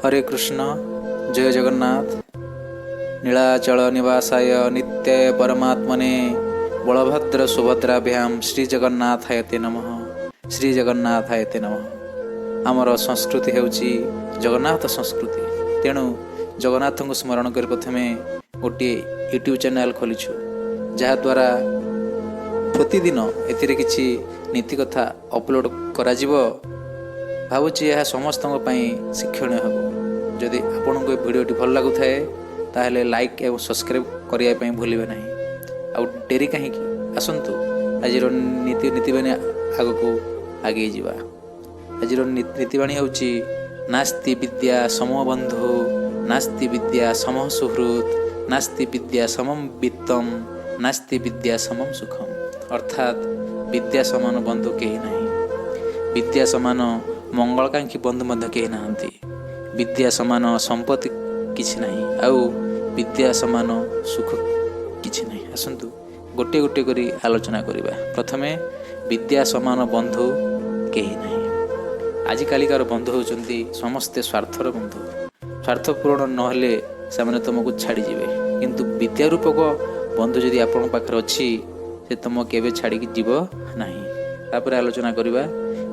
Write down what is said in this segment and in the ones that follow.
ହରେ କୃଷ୍ଣ, ଜୟ ଜଗନ୍ନାଥ। ନୀଳାଚଳ ନିବାସାୟ ନିତ୍ୟ ପରମାତ୍ମନେ ବଳଭଦ୍ର ସୁଭଦ୍ରାଭ୍ୟାମ ଶ୍ରୀ ଜଗନ୍ନାଥାୟ ତେ ନମଃ, ଶ୍ରୀ ଜଗନ୍ନାଥାୟ ତେ ନମଃ। ଆମର ସଂସ୍କୃତି ହେଉଛି ଜଗନ୍ନାଥ ସଂସ୍କୃତି। ତେଣୁ ଜଗନ୍ନାଥଙ୍କୁ ସ୍ମରଣ କରି ପ୍ରଥମେ ଗୋଟିଏ ୟୁଟ୍ୟୁବ୍ ଚ୍ୟାନେଲ୍ ଖୋଲିଛୁ, ଯାହାଦ୍ୱାରା ପ୍ରତିଦିନ ଏଥିରେ କିଛି ନୀତି କଥା ଅପଲୋଡ଼ କରାଯିବ। ଭାବୁଛି ଏହା ସମସ୍ତଙ୍କ ପାଇଁ ଶିକ୍ଷଣୀୟ ହେବ। ଯଦି ଆପଣଙ୍କୁ ଏ ଭିଡ଼ିଓଟି ଭଲ ଲାଗୁଥାଏ, ତାହେଲେ ଲାଇକ୍ ଏବଂ ସବସ୍କ୍ରାଇବ୍ କରିବା ପାଇଁ ଭୁଲିବେ ନାହିଁ। ଆଉ ଡେରି କାହିଁକି? ଆସନ୍ତୁ, ଆଜିର ନୀତିବାଣୀ ଆଗକୁ ଆଗେଇ ଯିବା। ଆଜିର ନୀତିବାଣୀ ହେଉଛି, ନାସ୍ତି ବିଦ୍ୟା ସମ ବନ୍ଧୁ, ନାସ୍ତି ବିଦ୍ୟା ସମ ସୁହୃତ୍, ନାସ୍ତି ବିଦ୍ୟା ସମମ୍ ବିତ୍ତମ୍, ନାସ୍ତି ବିଦ୍ୟା ସମମ୍ ସୁଖମ୍। ଅର୍ଥାତ୍ ବିଦ୍ୟା ସମାନ ବନ୍ଧୁ କେହି ନାହିଁ। ବିଦ୍ୟା ସମାନ ମଙ୍ଗଳକାଂକ୍ଷୀ ବନ୍ଧୁ ମଧ୍ୟ କେହି ନାହାନ୍ତି। ବିଦ୍ୟା ସମାନ ସମ୍ପତ୍ତି କିଛି ନାହିଁ ଆଉ ବିଦ୍ୟା ସମାନ ସୁଖ କିଛି ନାହିଁ। ଆସନ୍ତୁ, ଗୋଟିଏ ଗୋଟିଏ କରି ଆଲୋଚନା କରିବା। ପ୍ରଥମେ, ବିଦ୍ୟା ସମାନ ବନ୍ଧୁ କେହି ନାହିଁ। ଆଜିକାଲିକାର ବନ୍ଧୁ ହେଉଛନ୍ତି ସମସ୍ତେ ସ୍ୱାର୍ଥର ବନ୍ଧୁ। ସ୍ୱାର୍ଥ ପୂରଣ ନହେଲେ ସେମାନେ ତୁମକୁ ଛାଡ଼ିଯିବେ। କିନ୍ତୁ ବିଦ୍ୟା ରୂପକ ବନ୍ଧୁ ଯଦି ଆପଣଙ୍କ ପାଖରେ ଅଛି, ସେ ତୁମ କେବେ ଛାଡ଼ିକି ଯିବ ନାହିଁ। ତାପରେ ଆଲୋଚନା କରିବା,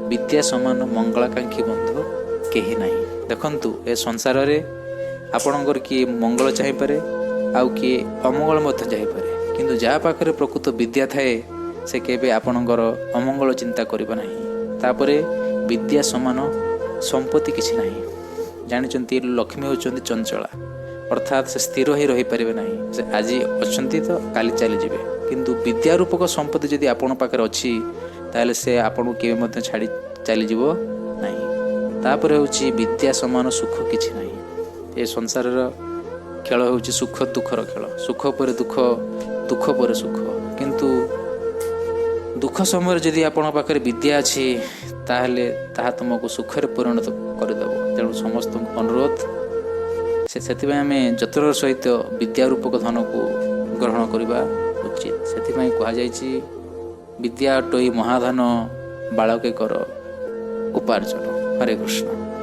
ବିଦ୍ୟା ସମାନ ମଙ୍ଗଳାକାଂକ୍ଷୀ ବନ୍ଧୁ କେହି ନାହିଁ। ଦେଖନ୍ତୁ, ଏ ସଂସାରରେ ଆପଣଙ୍କର କିଏ ମଙ୍ଗଳ ଚାହିଁପାରେ ଆଉ କିଏ ଅମଙ୍ଗଳ ମଧ୍ୟ ଚାହିଁପାରେ। କିନ୍ତୁ ଯାହା ପାଖରେ ପ୍ରକୃତ ବିଦ୍ୟା ଥାଏ, ସେ କେବେ ଆପଣଙ୍କର ଅମଙ୍ଗଳ ଚିନ୍ତା କରିବ ନାହିଁ। ତାପରେ, ବିଦ୍ୟା ସମାନ ସମ୍ପତ୍ତି କିଛି ନାହିଁ। ଜାଣିଛନ୍ତି, ଲକ୍ଷ୍ମୀ ହେଉଛନ୍ତି ଚଞ୍ଚଳା, ଅର୍ଥାତ୍ ସେ ସ୍ଥିର ହୋଇ ରହିପାରିବେ ନାହିଁ। ସେ ଆଜି ଅଛନ୍ତି ତ କାଲି ଚାଲିଯିବେ। କିନ୍ତୁ ବିଦ୍ୟା ରୂପକ ସମ୍ପତ୍ତି ଯଦି ଆପଣଙ୍କ ପାଖରେ ଅଛି, ତାହେଲେ ସେ ଆପଣଙ୍କୁ କେବେ ମଧ୍ୟ ଛାଡ଼ି ଚାଲିଯିବ ନାହିଁ। ତାପରେ ହେଉଛି, ବିଦ୍ୟା ସମାନ ସୁଖ କିଛି ନାହିଁ। ଏ ସଂସାରର ଖେଳ ହେଉଛି ସୁଖ ଦୁଃଖର ଖେଳ। ସୁଖ ପରେ ଦୁଃଖ, ଦୁଃଖ ପରେ ସୁଖ। କିନ୍ତୁ ଦୁଃଖ ସମୟରେ ଯଦି ଆପଣଙ୍କ ପାଖରେ ବିଦ୍ୟା ଅଛି, ତାହେଲେ ତାହା ତୁମକୁ ସୁଖରେ ପରିଣତ କରିଦେବ। ତେଣୁ ସମସ୍ତଙ୍କୁ ଅନୁରୋଧ, ସେଥିପାଇଁ ଆମେ ଯତ୍ନର ସହିତ ବିଦ୍ୟା ରୂପକ ଧନକୁ ଗ୍ରହଣ କରିବା ଉଚିତ। ସେଥିପାଇଁ କୁହାଯାଇଛି, ବିଦ୍ୟା ଅଟଇ ମହାଧନ, ବାଳକେ କର ଉପାର୍ଜନ। ହରେ କୃଷ୍ଣ।